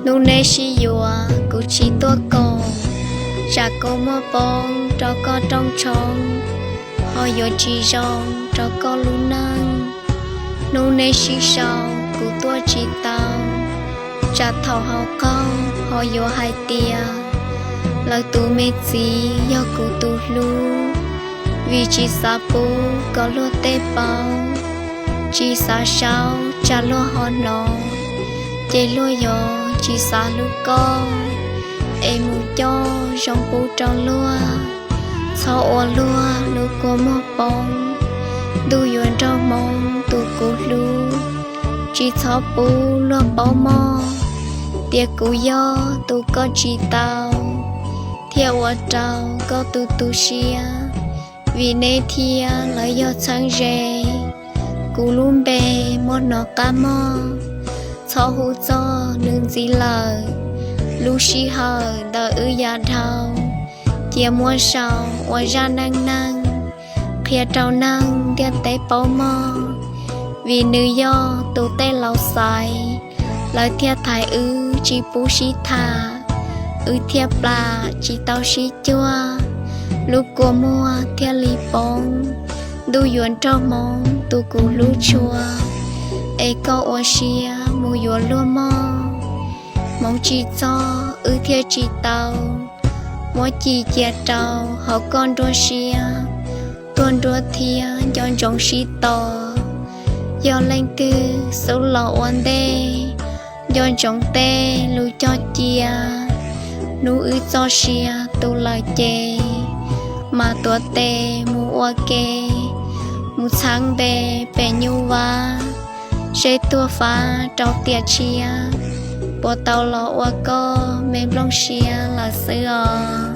Hnub neb sib yuav kuv tsis tuaj koom, tsam kua muag poob rau koj rooj tshoob, ho yuav tsis zoo rau koj lub neej. Hnub neb sib sau kuv tuaj tsis tau, tsam thaum haus qaug ho yuav hais tias lawv tus me txiv yog kuv tus hlub. Vim tsis xav pub kom luag tej paub, tsis xav saub tsam luag ho hnov, ces luag yuav tsis xav hlub koj, es mus coj zoo pub rau luag. Txhob ua luag lub kua muag poob, ntuj yuav nrog hmoov tus kuv hlub. Tsis txhob pub luag paub mog, tias kuv yog tus koj tsis tau, thiaj ua rau koj tu tu siab. Vim neb thiab lawv yog txheeb ze, kuv lub npe muaj hnov qab mog. Txhob hu txog nws ntxiv lawm, lub sij hawm ntawm wb yav dhau, cia muab sau ua zaj neej neeg, qhia rau neeg ntiaj teb paub mog. Vim nws yog tus tej laus xaiv, lawv thiaj thaiv wb tsis pub sib tham, wb thiaj plam tsis tau sib cuag. Lub kua muag thiaj li poob, ntuj yuav nrog hmoov tus kuv hlub tshua, es koj ua siab mus yuav luag mog. Hmoov tsis txog wb thiaj tsis tau, muab ci cia rau hauv koj nruab siab, tuag nruab thiab nco ntsoov sib tos. Yog leej twg xub los ua ntej, nco ntsoov tej lus cog cia. Hnub wb txoj sia tu lawm ces, mas tuav tes mus ua ke, mus txheeb npe pem nyuj vaj, seb tuag fab rau tiam tshiab, puas tau los ua koj me nplooj siab lawm xwb os.